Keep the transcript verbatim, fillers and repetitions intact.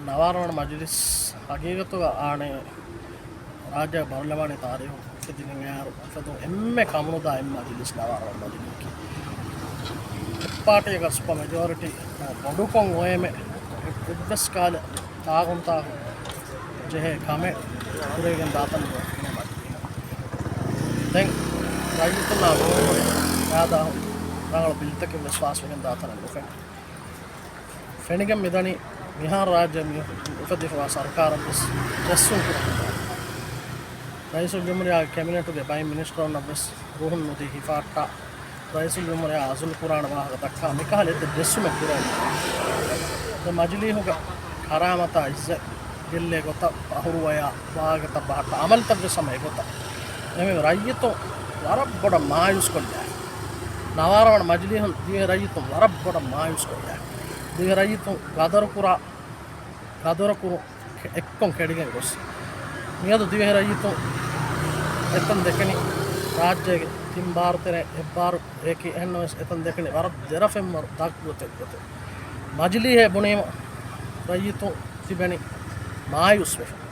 ނަވާރަވަން މަޖިލިސް ހަގީގަތުގަ އާނެ ރާއްޖޭގެ ބަރުލަމާނީ ތާރީހު އުފެދިގެން އައިއިރު އުފެދުނު އެންމެ ކަމުނުދާ އެއް މަޖިލިސް ނަވާރަވަން މަޖިލިސް. އެއްޕާޓީގެ ސުޕަ މެޖޯރިޓީ ބޮޑުކޮށް އޮއެމެ އެއްވެސް ކާލެ ތާގުންތާގު ޖެހޭ ކަމެއް ކުރެވިގެން ދާތަން ދެން ރައްޔިތުންނާ ގުޅުންހުރި އާދާހު ރަނގަޅު ބިލްތަކެއް ވެސް ފާސްވެގެން ދާތަނެއް ނުފެނޭ. ފެނިގެން މިދަނީ މިހާރު ރާއްޖެ މި އުފެދިފަވާ ސަރުކާރަށް ވެސް ޖެއްސުން ކުރަމުންދާ. ރައީސުލްޖުމްހޫރިއްޔާގެ ކެބިނެޓުގެ ބައި މިނިސްޓަރުންނަށް ވެސް ރުހުން ނުދީ ހިފާއްޓާ. ރައީސުލްޖުމްހޫރިއްޔާ އަޒުލު ކުރާނެ ވާހަކަ ދައްކާ މިކަހަލަ އެއްޗެއް ޖެއްސުމެއް ކުރެވުނު. ދެ މަޖިލީހުގެ ކަރާމަތާ އިއްޒަތް ގެއްލޭ ގޮތަށް އަހުރުވަޔާ ވާހަކަތައް ބަހައްޓާ އަމަލިތައް ވެސް ހަމަ އެގޮތަށް. އެމެ ރައްޔިތުން ވަރަށް ބޮޑަށް މާޔޫސްކޮށްލާ. ނަވާރަވަން މަޖިލީހުން ދިވެހި ރައްޔިތުން ވަރަށް ބޮޑަށް މާޔޫސްކޮށްލާ. ދިވެހި ރައްޔިތުން ގަދަރުކުރާ، ގަދަރުކުރުން އެއްކޮށް ކެޑިގެން ގޮސް. މިއަދު ދިވެހި ރައްޔިތުން އެތަން ދެކެނީ ރާއްޖޭގެ ތިން ބާރު ތެރޭ އެއްބާރު އެކި އެހެންނަމަވެސް އެތަން ދެކެނީ ވަރަށް ދެރަ ފެންވަރު ދަށް ގޮތެއް ގޮތެއް. މަޖިލީހޭ ބުނީމަ ރައްޔިތުން ތިބެނީ މާޔޫސްވެފަ.